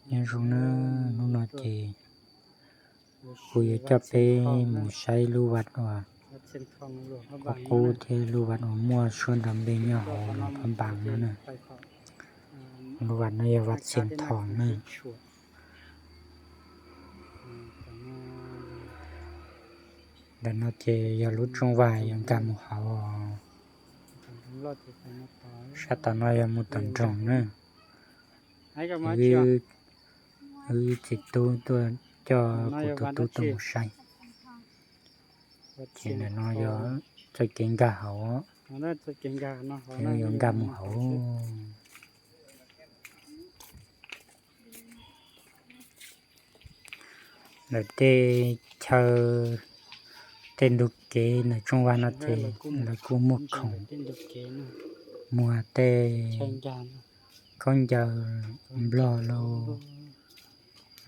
Nyob zoo nawb, hnub no ces kuv yuav coj peb mus saib lub vaj uas qub qub thiab lub vaj uas muaj suab nrov npe nyob hauv Luam Phab Npas no na. Lub vaj no yog vaj Txias Thoos na. Ntawm no ces yog lub tsooj vaj yuav nkag mus hauv. Sab tom no yog mus tom nroog na. Wb txiv tub tuaj coj kuv tus tub tuaj mus saib. Ces ntawm no yog txoj kev nkag hauv, yuav nkag mus hauv. Lawv tej chaw, tej ntug kev ntawm tsooj vaj no ces lawv kuj muag khoom, muag tej khaub ncaws nplog los,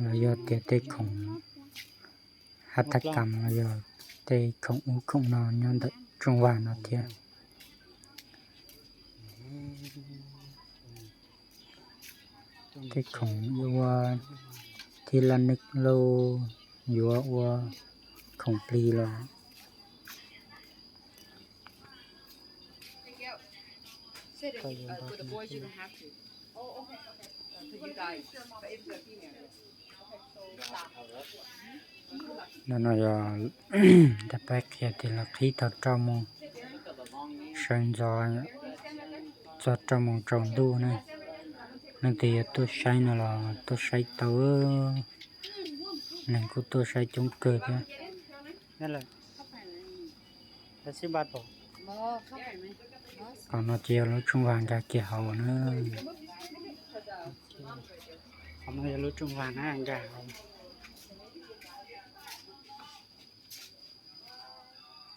los yog tias tej khoom hab thaj kam los yog tej khoom ub khoom no nyob ntawm tsooj vaj no thiab. Tej khoom yuav ua thib laj neeb lauj, yuav ua khoom plig los. Ntawm no yog, peb qhia tias lawv qhib tau roj moo sawv ntxov txog roj moo tsaus ntuj na. Leej twg yuav tuaj saib no los tuaj saib tau, neeg kuj tuaj saib coob kawg thiab. Qhov no ces yog lub tsooj vaj nkag kiag hauv na. Qhov no yog lub tsooj vaj na, nkag hauv.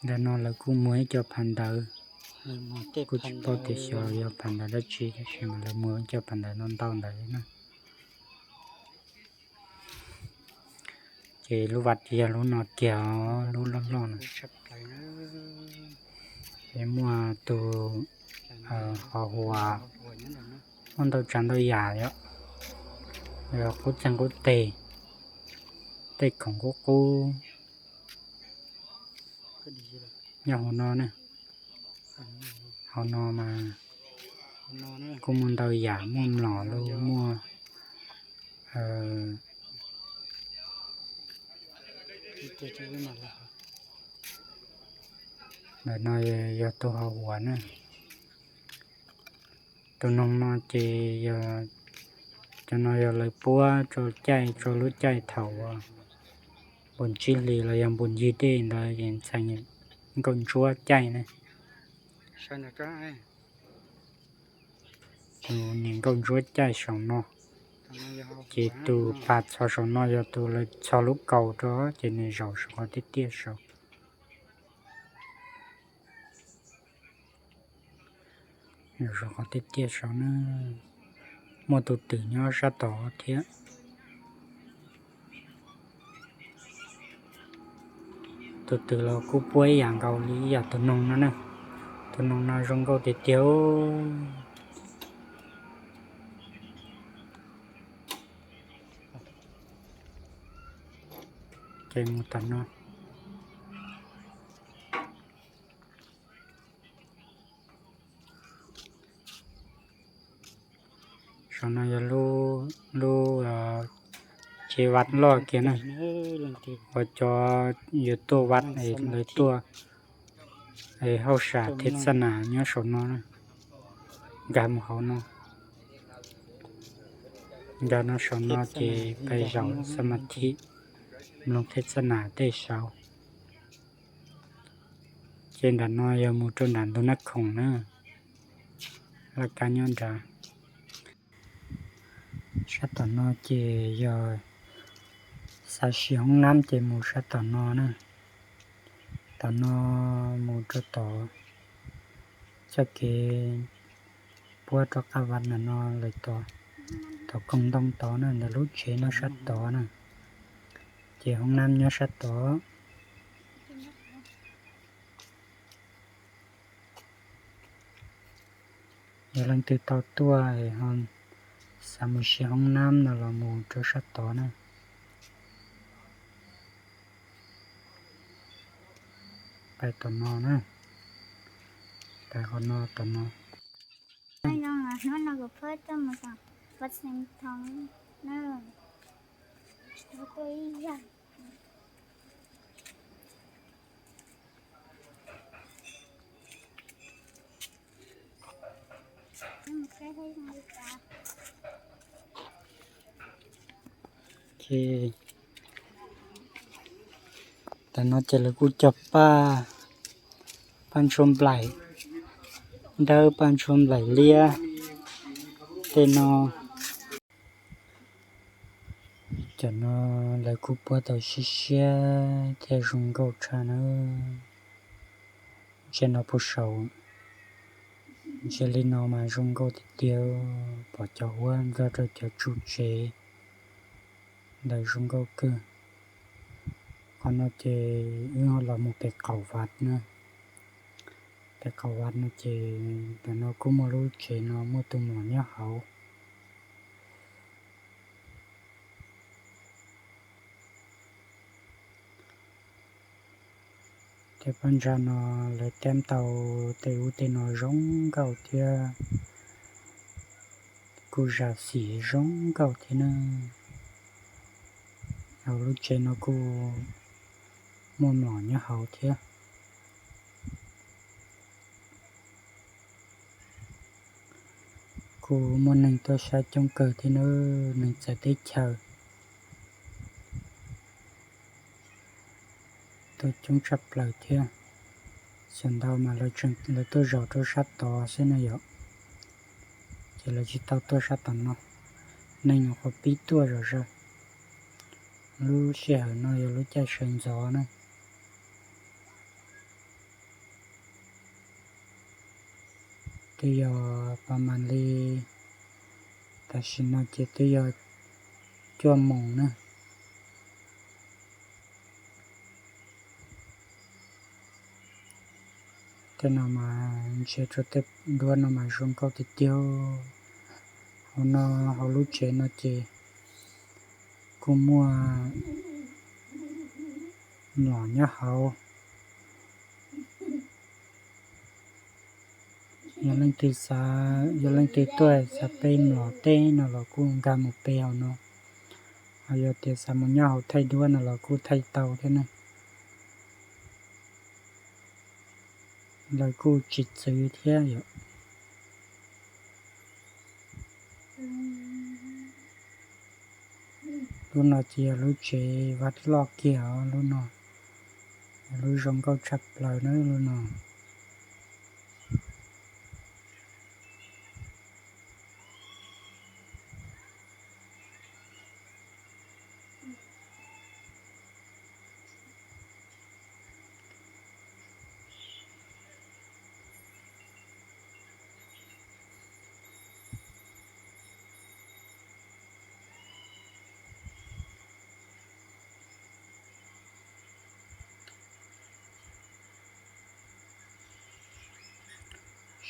Ntawm no lawv kuj muag ib co phas ntawv, kuj tsis paub tias xyov yog phas ntawv dab tsi tab sis mas lawv muag ib co phas ntawv ntau ntau ntawd na. Ces lub vaj yog lub no kiag, lub loj loj no. Ces muaj tus ho huas, muaj ntau tsav ntau yam, yog qub txeeg qub teg, tej khoom qub qub nyob hauv no na. Hauv no mas kuj muaj ntau yam, muaj mlom los muaj. Ntawm no yog tus ho huas na. Tus noog no ces yog, cov no yog lawv puab rau caij, rau lub caij thaum npun tsib hlis los yog npun yig dej ntawd es ntxhais nkauj ntsuab caij na. Tus niam nkauj ntsuab caij saum no, ces tus pas txhos saum no yog tus lawv txhos lub kaus rau ces nws zaum saum qhov tiaj tiaj saud. Zaum saum qhov tiaj tiaj saud na, muaj tus twm nyob sab tod thiab. Tus twm los kuj puab ib yam nkaus li ib yam tus noog no na. Tus noog no zoo nkauj tiag tiag. Ces mus tom no, saum no yog lub tsev vaj loj kiag na, uas cov yuav tuaj vaj es lawv tuaj, hauj sam thiab xab nas nyob saum no na, nkag mus hauv no. Nkag no saum no ces pais zaum xab mas thib, mloog thiab xab nas tej saud. Ces nram no yog mus rau nram ntug Nab Khoom na, laj kab nyob nrad. Sab tom no ces yog xav sim hoob nab ces mus sab tom no na. Tom no mus rau tod, txoj kev puab rov qab vaj ntawm no lawm tod, tom koog ntoo tod na, ntawm lub tsev no sab tod na. Ces hoob nab nyob sab tod. Yog leej twg tau tuaj ho Xav mus sim hoob nab no los mus rau sab tod na. Pais tom no na. Pais qhov no tom no. Tam no ces lawv kuj cog paj, paj ntshua nplaim dawb, paj ntshua nplaim liab tej no. Cov no lawv kuj puab tau siab siab thiab zoo nkauj tshaj na. Ntsia no puag saum, ntsia li no mas zoo nkauj tiag tiag, pom cov huab ntxog rau cov tsuj tsev ntawd zoo nkauj kawg. Qhov no ces wb ho los mus pem qaum vaj na. Pem qaum vaj no ces ntawm no kuj muaj lub tsev no muaj tus mlom nyob hauv. Tej pob ntsa no lawv tab tau tej ub tej no zoo nkauj thiab kuj zam xim zoo nkauj thiab na. Hauv lub tsev no kuj muaj mlom nyob hauv thiab. Kuj muaj neeg tuaj saib coob kawg thiab na, neeg txawv teb chaws tuaj coob tshaj plaws thiab. Xyov ntau mas lawv tuaj zaum rau sab tod xwb na yom, ces lawv tsis tau tuaj sab tom no. Neeg nyuam qhuav pib tuaj zom zaws. Lub sij hawm no yog lub caij sawv ntxov na. Twb yog pas mas li, tam sim no ces twb yog cuaj moos na. Tej no mas ntsia rau tej duab no mas zoo nkauj tiag tiag. Hauv no hauv lub tsev no ces kuj muaj mlom nyob hauv. Yog leej twg xav, yog leej twg tuaj xav pe mlom teb no los kuj nkag mus pe hauv no. Ho yog tias xav mus nyob hauv thaij duab no los kuj thaij tau thiab ne. Lawv kuj tsis txwv thiab yom. Lub no ces yog lub tsev vaj loj kiag os, lub no yog lub zoo nkauj tshaj plaws na lub no.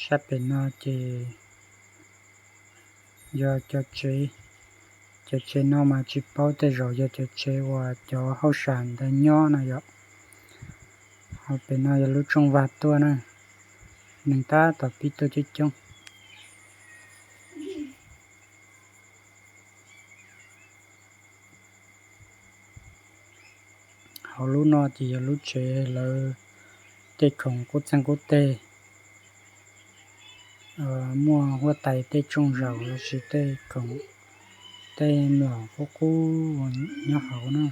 Sab pem no ces yog cov tsev, cov tsev no mas tsis paub, tej zaum yog cov tsev uas cov hauj sam ntawd nyob no yom. Ho pem no yog lub rooj vag tuaj na, neeg tab tom pib tuaj coob coob. Hauv lub no ces yog lub tsev lawv tej khoom qub txeeg qub teg, muaj huab tais tej tsooj zaum lossis tej khoom, tej mlom qub qub nyob hauv na.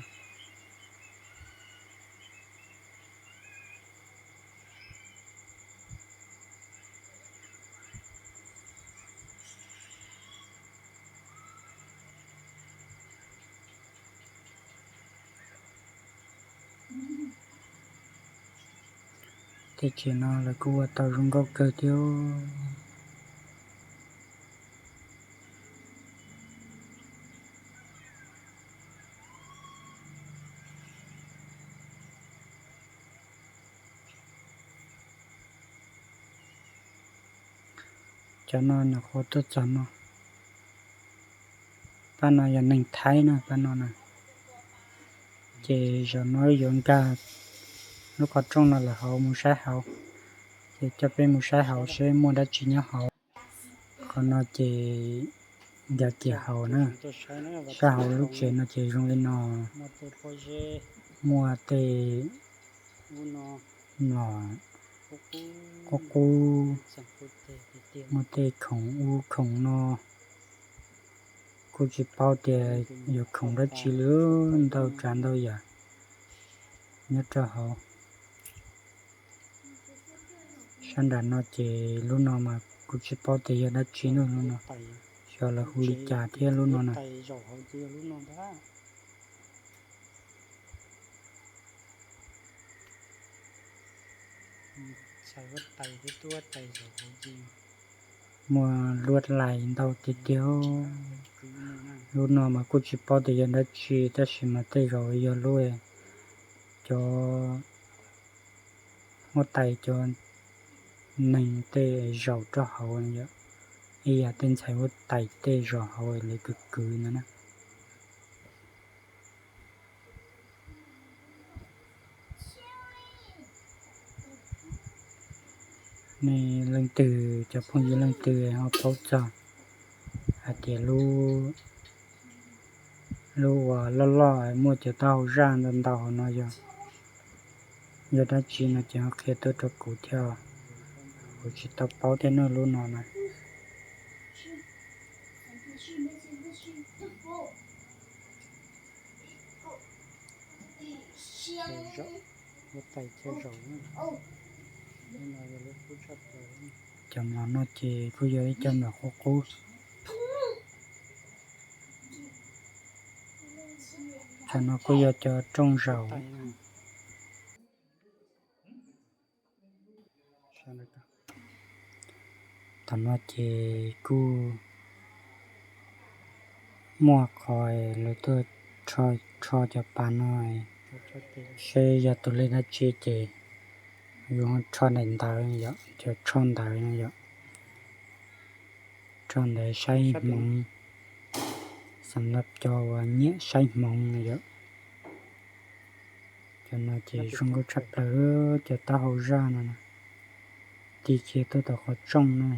Tej tsev no lawv kuj ua tau zoo nkauj kawg thiab. Cov no nyuam qhuav tuaj txog no. Pab no yog neeg Thaib na, pab no na. Ces zaum no yuav nkag lub qhov rooj no lawm hauv, mus saib hauv. Ces coj peb mus saib hauv seb muaj dab tsi nyob hauv. Qhov no ces nkag kiag hauv na, sab hauv lub tsev no ces zoo li no, muaj tej mlom qub qub, muaj tej khoom ub khoom no, kuj tsis paub tias yog khoom dab tsi li, ntau tsav ntau yam nyob rau hauv. Sab nram no ces lub no mas kuj tsis paub tias yog dab tsi na, lub no xyov lawv hu li cas thiab lub no na. Muaj luaj lais ntau tiag tiag. Lub no mas kuj tsis paub tias yog dab tsi tab sis mas tej zaum yog lub cov huab tais cov neeg tej zaum rau hauv yom, ib yam tej ntxhais huab tais tej zaum hauv lawv kwv kwv no na. Nej leej twg, cov phooj ywg leej twg ho paub txog hais tias lub uas loj loj muaj cov taub hau zaj ntau ntau hauv no yog, yog dab tsi no ces ho qhia tuaj rau kuv thiab, kuv tsis tau paub thiab na lub no na. Cov mlom no ces kuj yog ib co mlom qub qub. Cov no kuj yog cov rooj zaum. Tam no ces kuj muaj qhov lawv tuaj rho cov pas no, seb yog tus lej dab tsi ces yuav rho daim ntawv yom, cov rho ntawv no yom. Rho ntawv saib hmoov, xam lab cov uas nyiam saib hmoov no yom. Cov no ces zoo nkauj tshaj plaws, cov taub hau zaj no na, tig kiag tuaj tom qhov rooj na.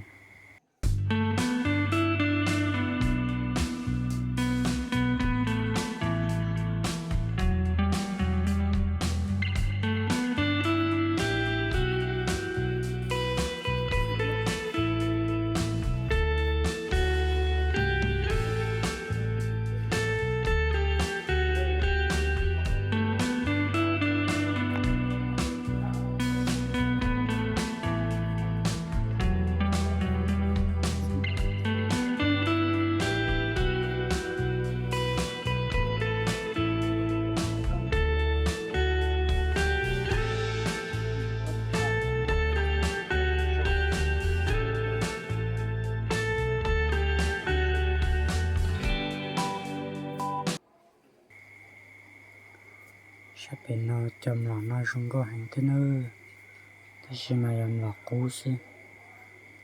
Sab pem no cov mlom no zoo nkauj heev thiab nawb, tab sis mas yog mlom qub xwb.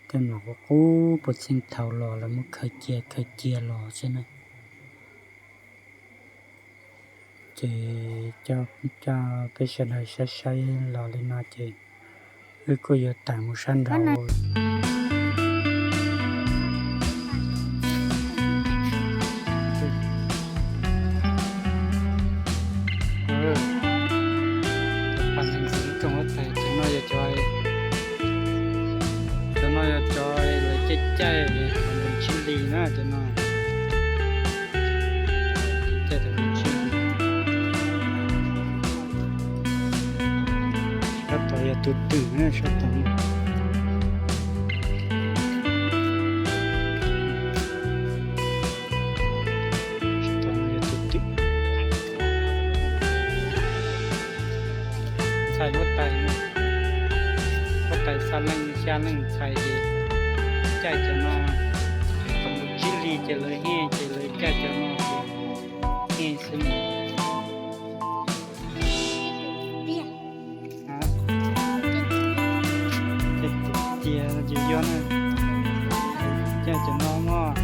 Tej mlom qub qub puag txheej thaum los lawv muab khaws cia khaws cia los xwb na. Ces coj peb sawv daws saib saib los li no ces wb kuj yuav tawm mus sab nraud. Cov no yog cov, cov no yog cov lawv caij caij khoom chili na, cov no caij khoom chili. Sab tod yog tus twm na, sab tod. Sab tod no yog tus twm. Ntxhais huab tais, huab tais xa leej xya leej ntxhais ces caij cov no, khoom chili ces lawv hiaj ces lawv caij cov no ces hiaj xwb. Ces tus tiag ces yog na, caij cov no mog.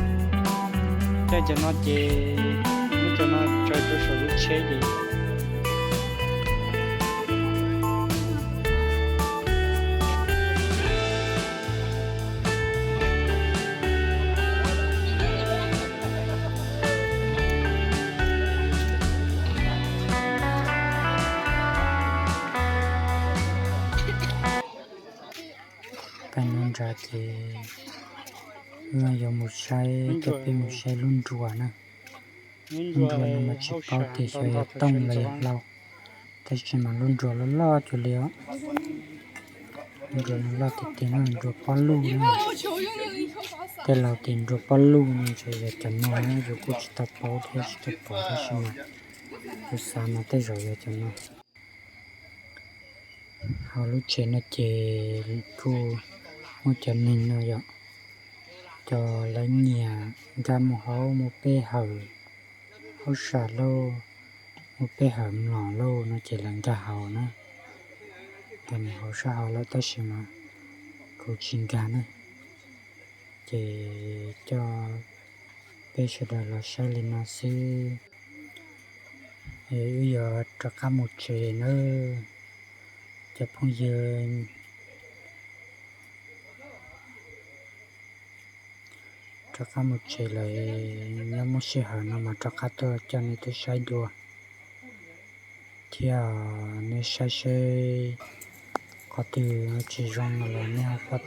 Caij cov no ces muab cov no tso rau saum lub tsheb ces Peb nyob nram ces wb yuav mus saib, coj peb mus saib lub nruas na. Lub nruas no mas tsis paub tias xyov yog tooj los yog hlau, tab sis mas lub nruas loj loj cuag li os. Lub nruas no loj tiag tiag no, nruas pob luj no. Tej laus tias nruas pob luj no ntshe yog cov no, yus kuj tsis tau paub thiab tsis tau pom tab sis mas kuv xav mas tej zaum yog cov no. Hauv lub tsev no ces kuj muaj cov neeg no yom, cov lawv nyiam nkag mus hauv, mus peb hawm hauj sam lauj, mus peb hawm mlom lauj no ces lawv nkag hauv na. Nkag mus hauv sab hauv lawm tab sis mas kuv tsis nkag na. Ces coj peb sawv daws los saib li no xwb. Wb yuav rov qab mus tsev nawb cov phooj ywg. Rov qab mus tsev lawm, nyob muaj sij hawm no mas rov qab tuaj coj nej tuaj saib dua thiab. Nej saib seb qhov twg tsis zoo no los nej ho pab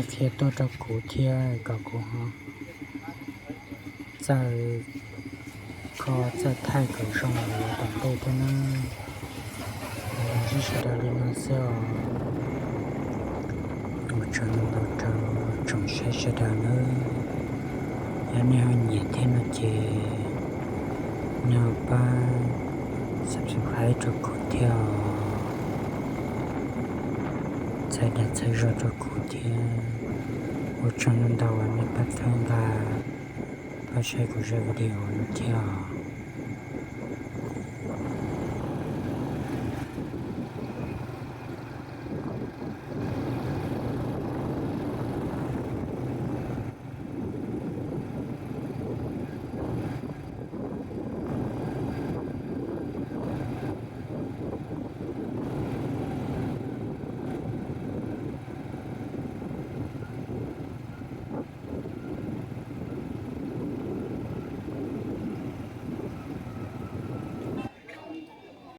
qhia tuaj rau kuv thiab kom kuv ho txawj kho txawj thaij kom zoo los tom ntej thiab nawb. Los ntsib sawv daws li no xwb os. Ua tsaug ntau ntau rau tsoom saib sawv daws nawb. Yog nej ho nyiam thiab no ces nej ho pab subscribe rau kuv thiab os. Txhawb dag txhawb zog rau kuv thiab. Ua tsaug ntau ntau uas nej pab txhawb nqa, pab saib kuv zaj video no thiab os.